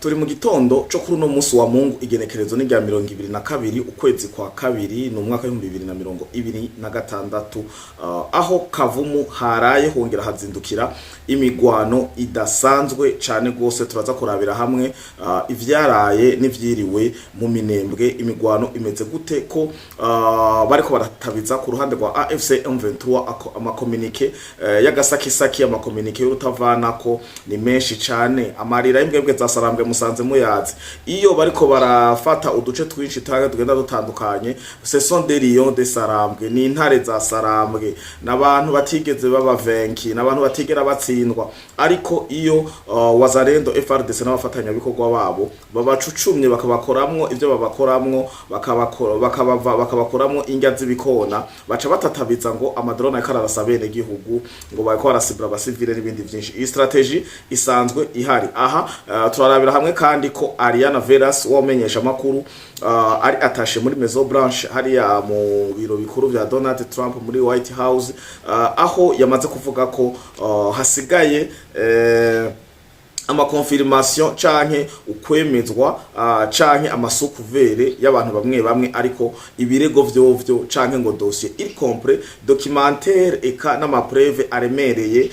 Turi mu gitondo co kuri uno munsi wa Mungu, igenekerezo ni rya 22 ukwezi kwa kabiri, ni umwaka w'2026, aho Kavumu haraye hongera hazindukira imigwano idasanzwe cane gose. Turaza kurabira hamwe ivyaraye n'ivyiriwe mu Minembwe. Imigwano imeze gute ko bariko baratabiza ku ruhande rwa AFC M23? Ama communiqués y'agasakisaki, ama communiqués y'urutavanako ni menshi cane. Amarira y'imbwebwe za Sarambwe musanze muyazi. Iyo bariko barafata uduce twinshi tange tugenda dutandukanye, ce sont des lions de Sarambwe, ni intare za Sarambwe, n'abantu batigeze baba vaincus, n'abantu batigera batsindwa. Ariko iyo Wazalendo, FARDC n'abafatanyabikorwa babo babacucumye, bakabakoramwo ivyo babakoramwo, bakabava bakabakoramwo indya z'ibikona, baca batatabiza ngo ama drones ariko ararasa bene gihugu, ngo bariko barasibura abasivile n'ibindi vyinshi. Iyi stratégie isanzwe ihari. Aha turarabira hamwe kandi ko Ariana Veras, wamenyesha makuru ari attaché muri Maison Blanche, hariya mu biro bikuru vya Donald Trump muri White House, aho yamaze kuvuga ko hasigaye ama confirmations canke ukwemezwa canke ama sous couvert y'abantu bamwe bamwe, ariko ibirego vyovyo canke ngo dossier il complet documentaire eka n'ama preuves aremereye,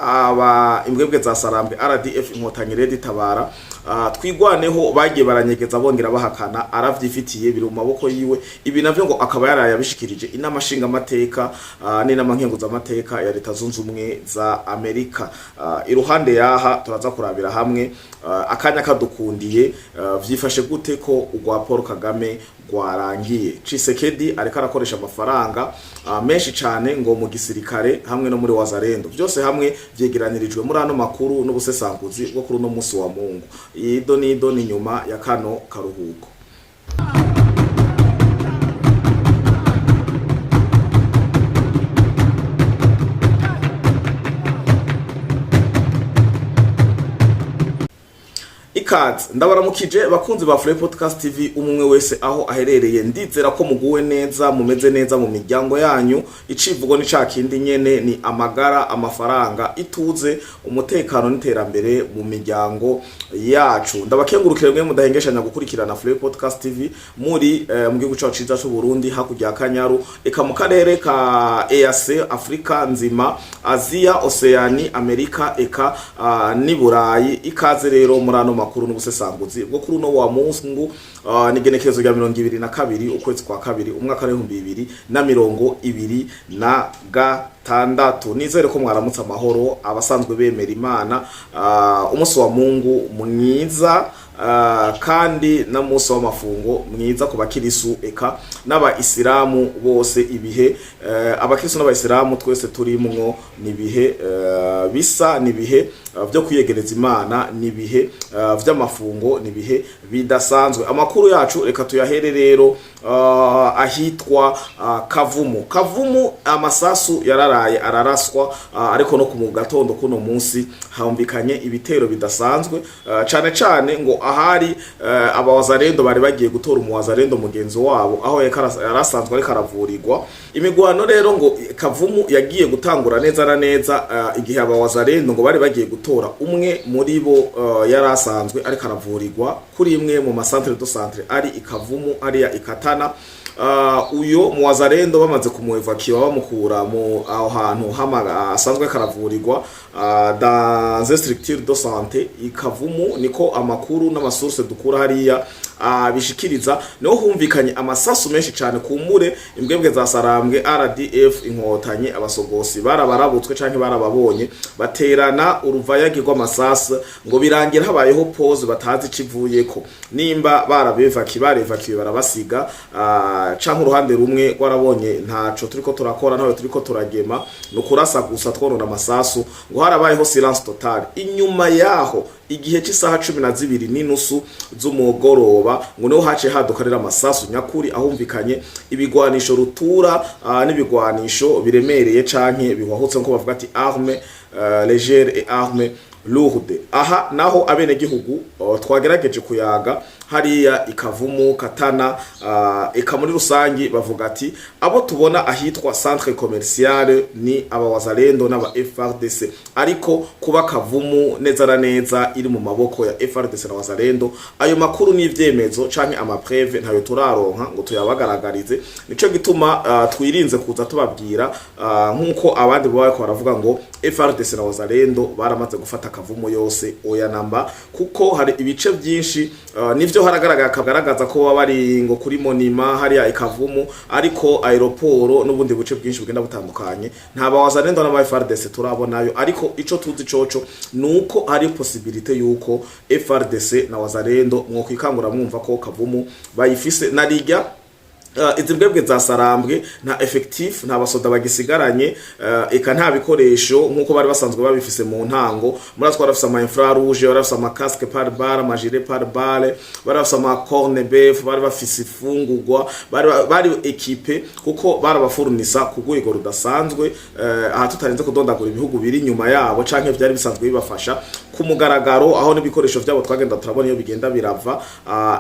aba imbwebwe za Sarambwe, RDF Inkotanyi, Red Tabara, Twigwaneho bagiye baranyegeza bongera bahakana, aravyifitiye, biri mu maboko yiwe. Ibi navyo ngo akaba yaraye abishikirije inama nshinga amateka n'inama nkenguzamateka ya Leta Zunze Ubumwe za Amerika. Iruhande yaha turaza kurabira hamwe, akanya kadukundiye, vyifashe gute ko urwa Paul Kagame rwarangiye? Tshisekedi ariko arakoresha amafaranga menshi cane ngo mu gisirikare hamwe no muri Wazalendo. Byose hamwe vyegeranirijwe muri ano makuru n'ubusesanguzi bwo kuri uno musi wa Mungu. Ido nido ni nyuma ya kano karuhuko. Ikaze, ndabaramukije bakunzi ba Free Podcast TV, umwe wese aho aherereye. Ndizera ko muguwe neza, mumeze neza mu miryango yanyu. Icivugo ni ca kindi nyene, ni amagara, amafaranga, ituze, umutekano n'iterambere mu miryango yacu. Ndabakengurukire mwe mudahengeshanya gukurikirana Free Podcast TV muri mu gihugu cacu ciza c'u Burundi, hakurya ya Kanyaru, eka mu karere ka EAC, Afrika nzima, Aziya, Oceani, Amerika, eka n'i Burayi. Ikaze rero muri ano makuru n'ubusesanguzi bwo kuri uno wa Mungu, n'igenekerezo rya 22 ukwezi kwa kabiri, umwaka w'2026. Nizere ko mwaramutse amahoro, abasanzwe bemera Imana. Umunsi wa Mungu mwiza, kandi n'umunsi w'amafungo mwiza ku bakirisu eka n'abayisilamu bose. Ibihe abakirisu n'abayisilamu twese turimwo ni ibihe bisa, ni ibihe vyo kwiyegereza Imana, ni ibihe vy'amafungo, ni ibihe bidasanzwe. Amakuru yacu reka tuyahere rero ahitwa Kavumu. Kavumu amasasu yararaye araraswa, ariko no ku mu gatondo kuno munsi humvikanye ibitero bidasanzwe, cane cane ngo ahari abawazarendo bari bagiye gutora umuwazarendo mugenzi wabo aho yarasanzwe ariko aravurirwa. Imigwano rero ngo Kavumu yagiye gutangura neza na neza igihe abawazarendo ngo bari bagiye gutora umwe muri bo yari asanzwe ariko aravurirwa kuri imwe mu ma centres de santé ari ikavumu ariya ikatana. Uyo muwazarendo bamaze kumuevakiwa, bamukura mu aho hantu hama asanzwe karavurirwa dans une structure de santé ikavumu, niko amakuru n'ama sources dukura hariya bishikiriza, niho humvikanye amasasu menshi cyane. Kumure imbwebwe za Sarambwe, RDF Inkotanyi, abasogosi barabarabutswe canke barababonye, baterana uruvayagi rw'amasasu, ngo birangira habayeho pause batazi icivuyeko, nimba barabevaki barevakiwe barabasiga, canke uruhande rumwe rwarabonye ntaco turiko turakora, ntawe turiko turagema, ni ukurasa gusa twonona amasasu. Ngo harabayeho silence total. Inyuma yaho igihe cy'isaha 12:30 z'umugoroba ngo niho haciye haduka rero amasasu nyakuri, ahumvikanye ibigwanisho rutura n'ibigwanisho biremereye canke bihwahutse, nko bavuga ati arme légère et arme lourde. Aha naho abenegihugu twagerageje kuyaga. Hariya ikavumu Katana, eka muri rusangi bavuga ati abo tubona ahitwa centre commercial ni aba Wazalendo n'aba FARDC, ariko kuba Kavumu neza na neza iri mu maboko ya FARDC na Wazalendo, ayo makuru n'ivyemezo canke ama preuves ntayo turaronka ngo tuyabagaragarize. Nico gituma twirinze kuza tubabwira nkuko abandi baba bariko baravuga ngo FARDC na Wazalendo baramaze gufata Kavumu yose. Oya namba, kuko hari ibice byinshi, nivyo haragaragara kagaragaza ko baba bari ngo kuri Monima hariya ikavumu, ariko aéroport n'ubundi buce bwinshi bugenda butandukanye nta ba Wazalendo n'aba FARDC turabonayo. Ariko ico tuzi coco nuko hari possibilité yuko FARDC na Wazalendo mwokwikangura mwumva ko Kavumu bayifise na rijya. Izi mbwebwe za Sarambwe nta effectif, nta basoda bagisigaranye, eka nta bikoresho nkuko bari basanzwe babifise mu ntango. Muri twari bafise ama infrarouge, bari bafise ama casque pare-balles, ama gilet pare-balles, bari bafise ama corne-bœuf, bari bafise ifungurwa, bari équipés kuko barabafurnisa ku rwego rudasanzwe. Aha tutarinze kudondagura ibihugu biri inyuma yabo canke vyari bisanzwe bibafasha ku mugaragaro, aho n'ibikoresho vyabo twagenda turabona iyo bigenda birava,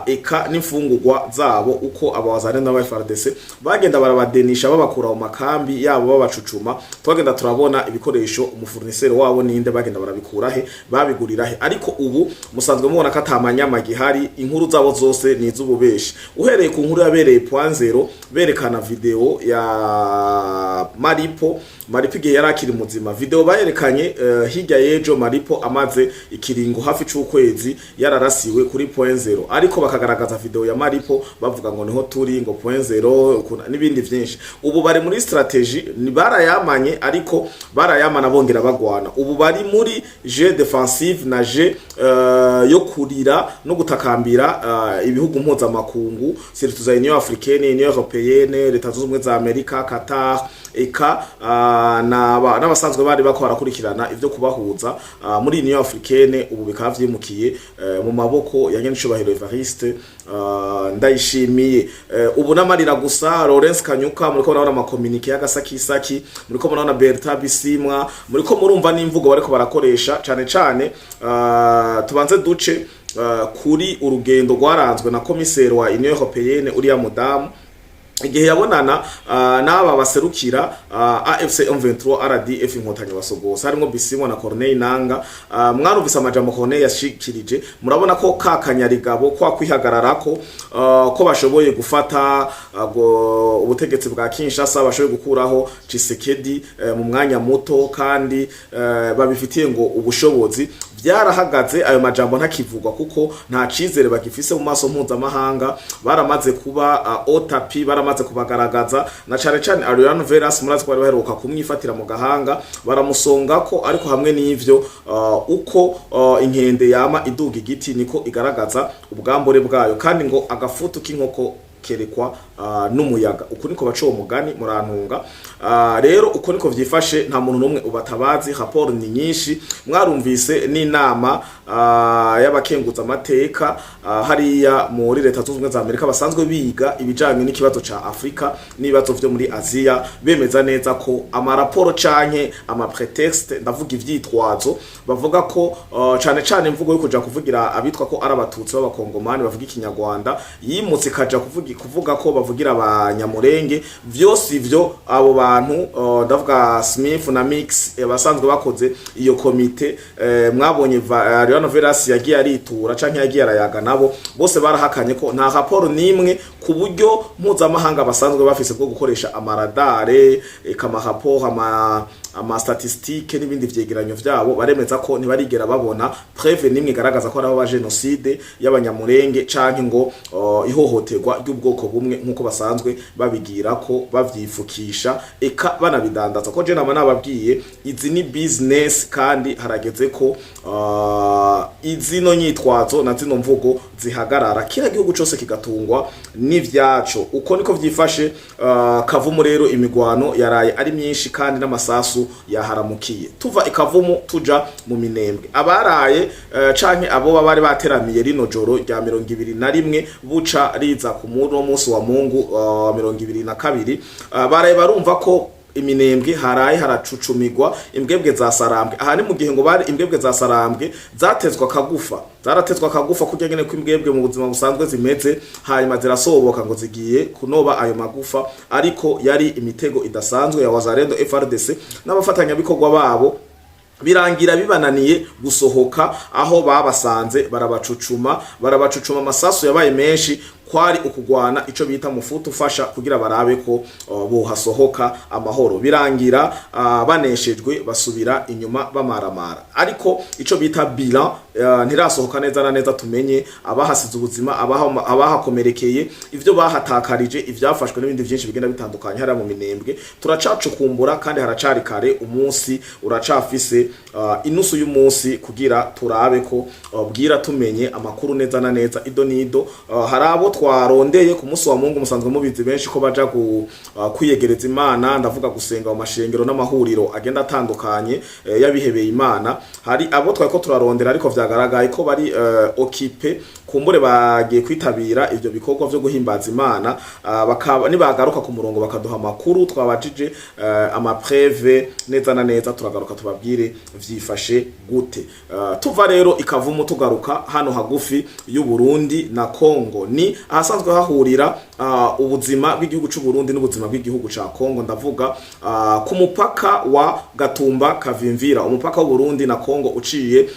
eka n'imfungurwa zabo, uko abawazane n'aba FARDC bagenda barabadenisha, babakura mu makambi yabo, babacucuma. Twagenda turabona ibikoresho, umu fournisseur wabo ninde, bagenda barabikura he, babigurira he. Ariko ubu musanzwe mubona ko atamanyama gihari. Inkuru zabo zose ni iz'ububeshi, uhereye ku nkuru yabereye Point Zero berekana vidéo ya Maripo. Maripo igihe yari akiri muzima, vidéo bayerekanye hirya y'ejo, Maripo amaze ikiringo hafi c'ukwezi yararasiwe kuri Point Zero, ariko bakagaragaza vidéo ya Maripo bavuga ngo niho turi, ngo Point Zero n'ibindi vyinshi. Ubu bari muri stratégie, ni barayamanye, ariko barayamana bongera bagwana. Ubu bari muri jeu défensive na jeu yo kurira no gutakambira ibihugu mpuzamakungu, surtout za Union Africaine, Union Européenne, Leta Zunze Ubumwe za Amerika, Qatar, eka n'abasanzwe bari bako barakurikirana ivyo kubahuza muri Union Africaine. Ubu bikaba vyimukiye mu maboko ya nyenicubahiro Evariste Ndayishimiye. Ubu n'amarira gusa. Lawrence Kanyuka, muriko murabona ama communiqués y'agasakisaki, muriko murabona Berta Bisimwa, muriko murumva n'imvugo bariko barakoresha cane cane. Tubanze duce kuri urugendo rwaranzwe na commissaire wa Union Européenne, uriya mudamu, igihe yabonana n'aba baserukira AFC M23 RDF Inkotanyi basogosa, harimo Bisimwa na Corneille Nanga. Mwarumvise amajambo Corneille yashikirije, murabona ko ka kanyarigabo kwa kwihagararako, ko bashoboye gufata ubutegetsi bwa Kinshasa, bashoboye gukuraho Tshisekedi mu mwanya muto, kandi babifitiye ngo ubushobozi. Byarahagaze, ayo majambo ntakivugwa kuko nta cizere bagifise mu maso mpuzamahanga. Baramaze kuba otapi, baramaze kubagaragaza, na cane cane Ariane Veras, murazi ko bari baheruka kumwifatira mu gahanga baramusonga ko. Ariko hamwe n'ivyo, uko inkende yama iduga igiti niko igaragaza ubwambure bwayo, kandi ngo agafutu k'inkoko kerekwa n'umuyaga. Uko niko baca uwo mugani, murantunga. Rero uko niko vyifashe, nta muntu n'umwe ubatabazi. Raporo ni nyinshi, mwarumvise n'inama y'abakenguza amateka hariya muri Leta Zunze Ubumwe za Amerika basanzwe biga ibijanye n'ikibazo ca Afrika n'ibibazo vyo muri Aziya, bemeza neza ko amaraporo canke ama prétextes, ndavuga ivyitwazo, bavuga ko cane cane imvugo yo kuja kuvugira abitwa ko ari abatutsi b'abakongomani bavuga ikinyarwanda yimutse ikaja kuvuga ko bavugira abanyamurenge, vyose ivyo abo bantu, ndavuga Smith na Mix, basanzwe bakoze iyo komite, mwabonye Ariano Veras yagiye aritura canke yagiye arayaga nabo bose, barahakanye ko nta raporo nimwe ku buryo mpuzamahanga basanzwe bafise bwo gukoresha ama radars, eka ama rapports, ama statistiques n'ibindi vyegeranyo vyabo. Baremeza ko ntibarigera babona preuve nimwe igaragaza ko hariho ba génocide y'abanyamurenge canke ngo ihohoterwa ry'ubwoko bumwe nk'uko basanzwe babigira ko bavyifukisha, eka banabidandaza. Ko je nama nababwiye, izi ni business, kandi harageze ko izino nyitwazo na zino mvugo zihagarara, kila gihugu cose kigatungwa n'ivyaco. Uko niko vyifashe. Kavumu rero imigwano yaraye ari myinshi kandi n'amasasu yaharamukiye. Tuva ikavumu tuja mu Minembwe, abaraye canke abo bari bateramiye rino joro rya 21 buca riza ku muno munsi wa Mungu 22, baraye barumva ko Iminembwe haraye haracucumigwa imbwebwe za Sarambwe. Aha ni mu gihe ngo bari imbwebwe za Sarambwe zatezwa akagufa, zaratezwa akagufa kurya nyene ko imbwebwe mu buzima busanzwe zimeze, hanyuma zirasoboka ngo zigiye kunoba ayo magufa, ariko yari imitego idasanzwe ya Wazalendo, FARDC n'abafatanyabikorwa babo. Birangira bibananiye gusohoka aho babasanze, barabacucuma, barabacucuma. Amasasu yabaye menshi, kwari ukugwana ico bita mufutu ufasha kugira barabe ko bohasohoka amahoro. Birangira baneshejwe, basubira inyuma bamaramara. Ariko ico bita bilan ntirasohoka neza na neza tumenye abahasize ubuzima, abahakomerekeye, ivyo bahatakarije, ivyafashwe n'ibindi vyinshi bigenda bitandukanye hariya mu Minembwe. Turacacukumbura kandi haracari kare, umunsi uracafise inusu y'umunsi kugira turabe ko bwira tumenye amakuru neza na neza, ido nido. Hari abo twarondeye ku munsi wa Mungu. Musanzwe mubizi benshi ko baja kwiyegereza Imana, ndavuga gusenga mu mashengero n'amahuriro agenda atandukanye y'abihebeye Imana. Hari abo twari ko turarondera, ariko vyagaragaye ko bari occupés, kumbure bagiye kwitabira ivyo bikorwa vyo guhimbaza Imana. Bakaba nibagaruka ku murongo bakaduha amakuru twabajije, ama preuves neza na neza, turagaruka tubabwire vyifashe gute. Tuva rero ikavumu tugaruka hano hagufi y'u Burundi na Congo, ni ahasanzwe hahurira ubuzima bw'igihugu c'u Burundi n'ubuzima bw'igihugu ca Congo, ndavuga ku mupaka wa Gatumba Kavimvira, umupaka w'u Burundi na Congo uciye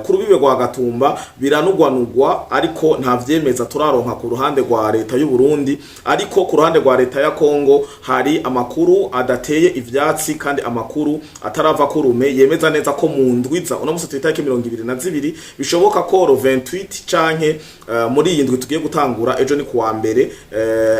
ku rubibe rwa Gatumba. Biranugwanugwa, ariko nta vyemeza turaronka ku ruhande rwa leta y'u Burundi, ariko ku ruhande rwa leta ya Congo hari amakuru adateye ivyatsi kandi amakuru atarava kurume yemeza neza ko mu ndwiza, uno musi tw'itariki 22, bishoboka ko le 28 canke muri iyi ndwi tugiye gutangura, ejo ni kuwa mbere,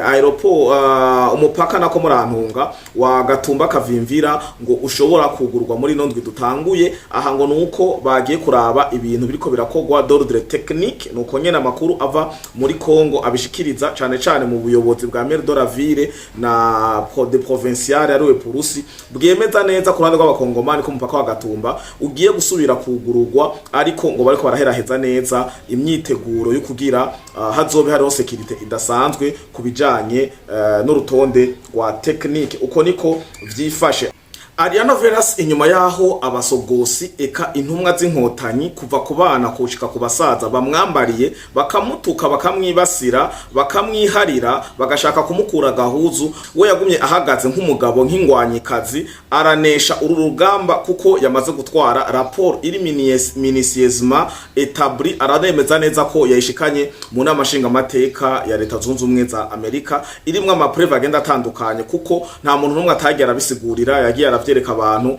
aéroport, umupaka nako murantunga, wa Gatumba Kavimvira ngo ushobora kugurwa muri ino ndwi dutanguye. Aha ngo nuko bagiye kuraba ibintu biriko birakogwa d'ordre technique, nuko nyene amakuru ava muri Congo abishikiriza, cane cane mu buyobozi bwa maire de la ville na de provincial ariwe Purusi, bwemeza neza ku ruhande rw'abakongomani ko umupaka wa Gatumba ugiye gusubira kugururwa, ariko ngo bariko baraheraheza neza imyiteguro yo kugira hazobe hariho sécurité idasanzwe ku bijanye n'urutonde rwa technique. Uko niko vyifashe. Ariana Veras, inyuma yaho abasogosi eka intumwa z'inkotanyi kuva ku bana kushika ku basaza bamwambariye, bakamutuka, bakamwibasira, bakamwiharira, bagashaka kumukura gahuzu, we yagumye ahagaze nk'umugabo, nk'ingwanyikazi, aranesha uru rugamba kuko yamaze gutwara rapport iri minutieusement établie. Aranemeza neza ko yayishikanye mu nama nshingamateka ya Leta Zunze Ubumwe za Amerika, irimwo ama preuves agenda atandukanye, kuko nta muntu n'umwe atagiye arabisigurira, yagiye aravyereka abantu,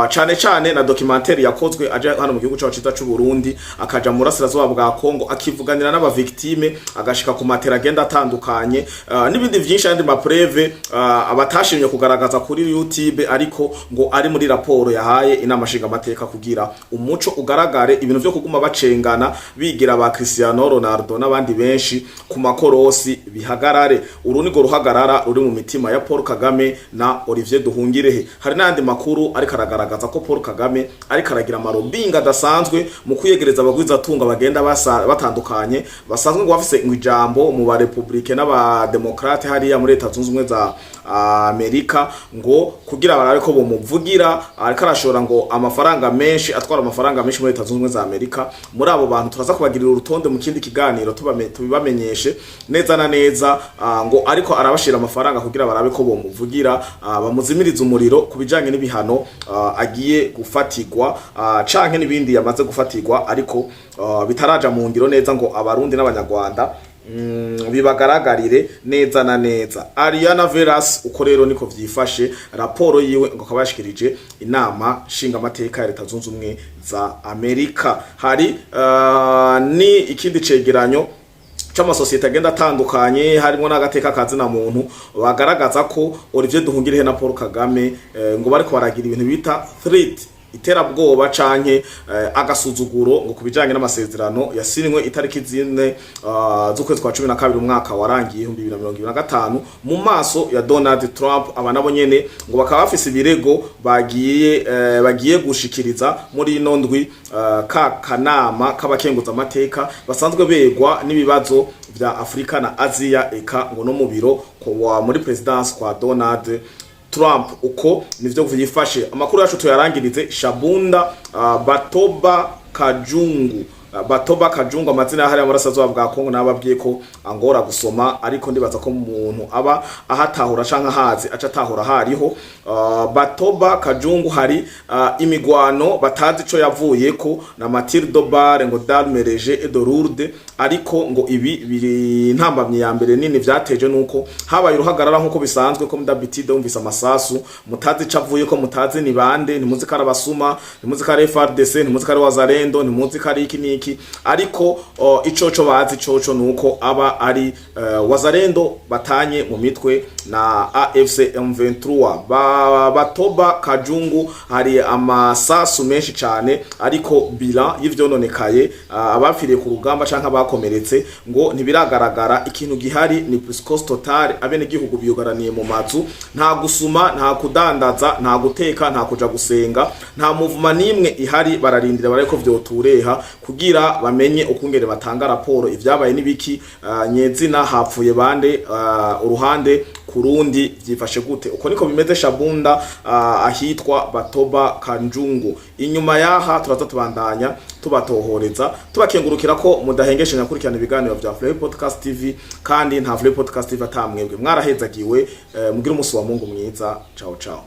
cane cane na documentaire yakozwe aje hano mu gihugu cacu ciza c'u Burundi, akaja mu burasirazuba bwa Kongo, akivuganira n'aba victimes, agashika ku matera agenda atandukanye, n'ibindi vyinshi, andi ma preuves abatashimye kugaragaza kuri YouTube, ariko ngo ari muri raporo yahaye inama nshingamateka kugira umuco ugaragare. Ibintu vyo kuguma bacengana bigira ba Cristiano Ronaldo n'abandi benshi ku makorosi bihagarare. Uru ni ruhagarara ruri mu mitima ya Paul Kagame na Olivier Duhungirehe. Hari n'andi makuru ariko aragaragaza ko Paul Kagame ariko aragira ama lobbying adasanzwe mu kwiyegereza abagwizatunga bagenda batandukanye, basanzwe ngo bafise ngo ijambo mu ba républicains n'aba démocrates hariya muri Leta Zunze Ubumwe za Amerika, ngo kugira barabe ko bomuvugira. Ariko arashora ngo amafaranga menshi, atwara amafaranga menshi muri Leta Zunze Ubumwe za Amerika. Muri abo bantu turaza kubagirira urutonde mu kindi kiganiro, tubibamenyeshe neza na neza. Ngo ariko arabashira amafaranga kugira barabe ko bomuvugira, bamuzimiriza umuriro ku bijanye n'ibihano agiye gufatirwa, canke n'ibindi yamaze gufatirwa, ariko bitaraja mu ngiro neza ngo Abarundi n'Abanyarwanda bibagaragarire neza na neza. Ariana Veras, uko rero niko vyifashe. Raporo yiwe ngo akaba yashikirije inama nshingamateka ya Leta Zunze Ubumwe za Amerika. Hari ni ikindi cegeranyo c'amasosiyete agenda atandukanye, harimo n'agateka kazina muntu, bagaragaza ko Olivier Duhungirehe na Paul Kagame ngo bariko baragira ibintu bita threat, iterabwoba canke agasuzuguro, ngo kubijanye n'amasezerano yasinywe itariki 4 z'ukwezi kwa 12 umwaka warangiye 2025 mu maso ya Donald Trump. Aba nabo nyene ngo bakaba bafise ibirego bagiye gushikiriza muri ino ndwi ka kanama k'abakenguza amateka basanzwe begwa n'ibibazo vya Afrika na Aziya, eka ngo no mu biro kwa muri présidence kwa Donald Trump. Uko nivyo vyifashe. Amakuru yacu tuyarangirize Shabunda, Batoba Kajungu. Batoba Kajungu, amazina hariya murasazuba bwa Kongo nababwiye ko angora gusoma, ariko ndibaza ko umuntu aba ahatahura canke ahazi aca atahura hariho. Batoba Kajungu hari imigwano batazi ico yavuyeko na Mathilde Dobar ngo d'armes légères et de lourdes. Ariko ngo ibi biri intambamyi ya mbere nini vyateje nuko habaye uruhagarara nkuko bisanzwe ko d'habitude wumvise amasasu mutazi ico avuyeko, mutazi ni bande, ntimuzi ko ari abasuma, ntimuzi ko ari FARDC, ntimuzi ko ari Wazalendo, ntimuzi ko ari iki niki. Ariko icoco bazi coco nuko aba ari Wazalendo batanye mu mitwe na AFC M23. Batoba Kajungu hari amasasu menshi cane, ariko bilan y'ivyononekaye, abapfiriye ku rugamba canke abakomeretse ngo ntibiragaragara. Ikintu gihari ni psychose totale. Abene gihugu biyugaraniye mu mazu, nta gusuma, nta kudandaza, nta guteka, nta kuja gusenga, nta mouvement nimwe ihari. Bararindira bareko vyotureha kugira bamenye ukungere batanga raporo ivyabaye n'ibiki, nyezina hapfuye bande, uruhande kurundi vyifashe gute. Uko niko bimeze Shabunda, ahitwa Batoba Kanjungu. Inyuma yaha turaza tubandanya tubatohoreza, tubakengurukira ko mudahengeshe nyakurikirana ibiganiro vya Flame Podcast TV, kandi nta Flame Podcast TV atamwebwe. Mwarahezagiwe, mugire umunsi wa Mungu mwiza. Ciao ciao.